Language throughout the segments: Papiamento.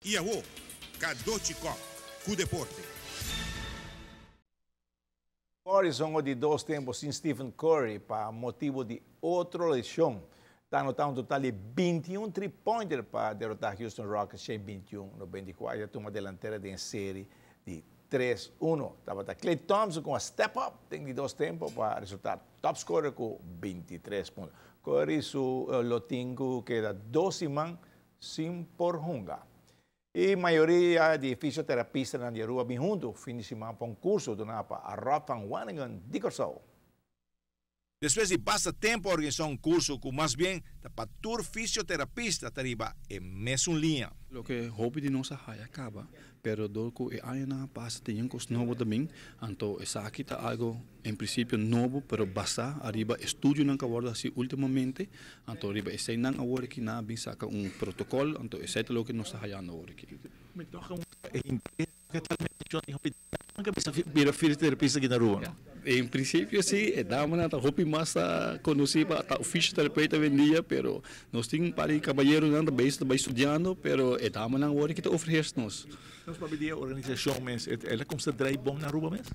Y awo, Cadochi Kock cu deporte. Warriors a hunga di dos tempo sin Stephen Curry pa motibo di otro lesion. Ta anota un total di 21 three pointer pa derota Houston Rockets 121-94 y a tuma delantera den serie di 3-1. Tabata Klay Thompson cu a step up den di dos tempo pa resulta top scorer cu 23 punto. Curry su lo tin cu keda 2 siman sin por hunga. E mayoria di fisioterapistanan di Aruba bin hunto fin di siman pa un curso duna pa Rob van Waningen di Corsou. Despues di basta tempo organisa un curso cu mas bien ta pa tur fisioterapista ta riba e mesun liña. Loke hopi di nos a haya caba, pero door cu e añanan pasa tin cos nobo tambe, anto esaki ta algo en principio nobo, pero basa ariba estudionan cu a wordo haci ultimamente, anto riba eseynan awor aki nan a bin saca un protocol, anto esey ta loke nos ta hayando awor aki. Mi toca un bira fisioterapista aki na Aruba, no? En principio si, e damanan ta hopi mas conoci pa ta fisioterapeuta hoy en dia, pero nos tin un par di caballeronan ta bezig, ta bay studiando, pero e damanan awor aki ta overheerst nos. Nos papia di organisacion mes, el a cuminsa draai bon na Aruba mes?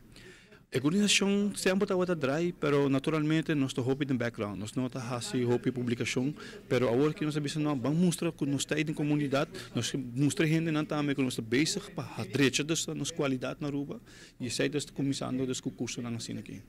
E organisacion semper tabata draai, pero naturalmente nos ta hopi den background, nos no ta haci hopi publicacion, pero awor cu nos a bisa no, ban mustra cu nos ta den comunidad, nos mustra hendenan tambe cu nos ta bezig pa drecha dus nos cualidad na Aruba, y esey dus ta cuminsando dus cu cursonan asina aki.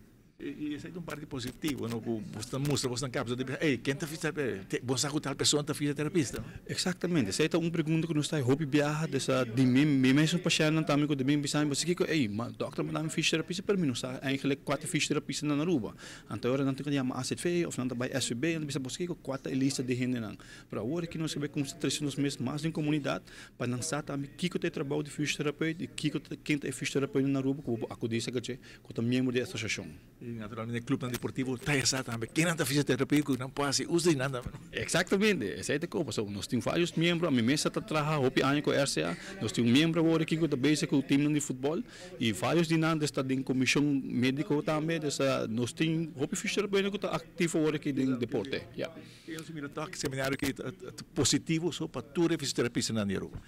Y esey ta un parte positivo, no? Cu bo ta mustra bo cap, hey, ken ta fisioterapista? Bo sa cu tal persona ta fisioterapista? Exactamente, esey ta un pregunta cu nos ta hopi biaha, dus di mi mes patiëntnan tambe cu ta bin bisa mi, bo sa kico, hey, ma dokter manda mi fisioterapista, pero mi no sa eigenlijk cua ta fisioterapista na Aruba. Anto ora nan tin cu yama AZV of nan ta bay SVB, nan ta bisa bo sa kico, cua ta e lista di hendenan. Pero awor aki nos ta bay cuminsa trece nos mes mas den comunidad, pa nan sa tambe kico ta e trabou di fisioterapeuta y kico ta ken ta e fisioterapeuta na Aruba cu bo por acudi esaki dje cu ta miembro di e asociacion. Y naturalmente clubnan deportivo ta esa tambe. Ken ta fisioterapeuta cu nan por haci uso di nan tambe, no? Exactamente, esey ta como. So, nos tin varios miembro, ami mes ta traha hopi aña cu RCA, nos tin un miembro awor aki cu ta bezig cu teamnan di futbol y varios di nan ta den comision medico tambe, dus nos tin hopi fisioterapeuta cu ta activo awor aki den deporte. Ja. Y nos mira toch seminario aki ta positivo so pa tur e fisioterapistanan di Aruba.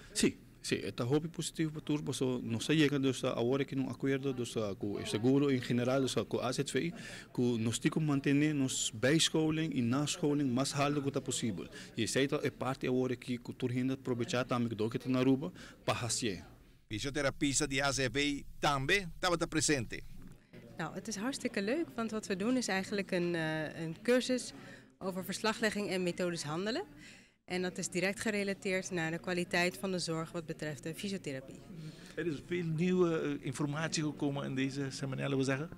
Si, ta hopi positivo pa tur, paso nos a yega dus awor aki na un acuerdo dus cu e seguro en general, dus cu AZV, cu nos tin cu mantene nos bijscholing y nascholing mas halto cu ta posibel. Y esey ta e parti awor aki cu tur hende aprovecha tambe cu dor cu ta na Aruba pa haci'e. Fisioterapista di AZV tambe tabata presente. Nou, het is hartstikke leuk, want wat we doen is eigenlijk een cursus over verslaglegging en methodisch handelen. En dat is direct gerelateerd naar de kwaliteit van de zorg wat betreft de fysiotherapie. Er is veel nieuwe informatie gekomen in deze seminar, laten we zeggen.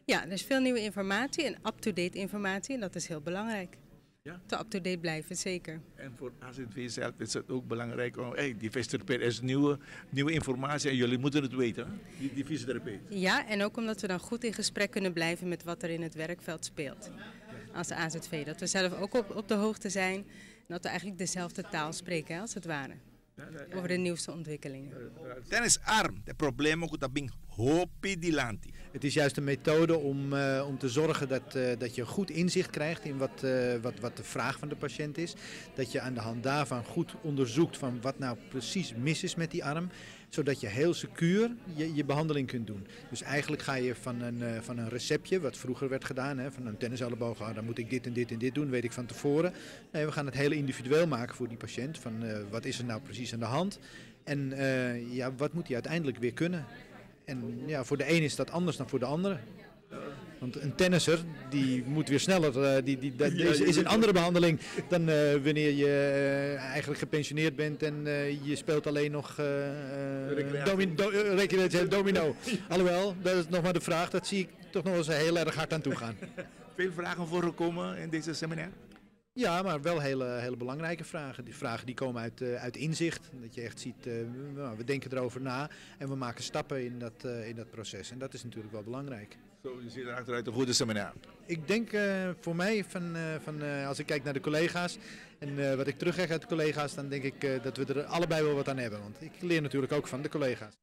Ja, er is veel nieuwe informatie en up-to-date informatie en dat is heel belangrijk. Ja? Te up-to-date blijven, zeker. En voor AZV zelf is het ook belangrijk om, hey, die fysiotherapeut is nieuwe informatie en jullie moeten het weten, hè? Die fysiotherapeut. Ja, en ook omdat we dan goed in gesprek kunnen blijven met wat er in het werkveld speelt. Als AZV. Dat we zelf ook op de hoogte zijn en dat we eigenlijk dezelfde taal spreken, hè, als het ware. Over de nieuwste ontwikkelingen. Tennis arm, e problema cu ta bin hopi dilanti. Het is juist een methode om te zorgen dat je goed inzicht krijgt in wat de vraag van de patiënt is. Dat je aan de hand daarvan goed onderzoekt van wat nou precies mis is met die arm. Zodat je heel secuur je behandeling kunt doen. Dus eigenlijk ga je van een receptje, wat vroeger werd gedaan, hè, van een tenniselleboog, ah, dan moet ik dit en dit en dit doen, weet ik van tevoren. Nee, we gaan het heel individueel maken voor die patiënt. Van wat is er nou precies aan de hand en ja, wat moet hij uiteindelijk weer kunnen? En ja, voor de een is dat anders dan voor de andere. Want een tennisser die moet weer sneller, dat is een andere behandeling dan wanneer je eigenlijk gepensioneerd bent en je speelt alleen nog recreatie, domino. Alhoewel, dat is nog maar de vraag, dat zie ik toch nog eens heel erg hard aan toe gaan. Veel vragen voorgekomen in deze seminar? Ja, maar wel hele, hele belangrijke vragen. Die vragen die komen uit inzicht. Dat je echt ziet, nou, we denken erover na en we maken stappen in dat proces. En dat is natuurlijk wel belangrijk. Zo, je ziet er achteruit een goede seminar. Ik denk voor mij, van, als ik kijk naar de collega's en wat ik terugkrijg uit de collega's, dan denk ik dat we er allebei wel wat aan hebben. Want ik leer natuurlijk ook van de collega's.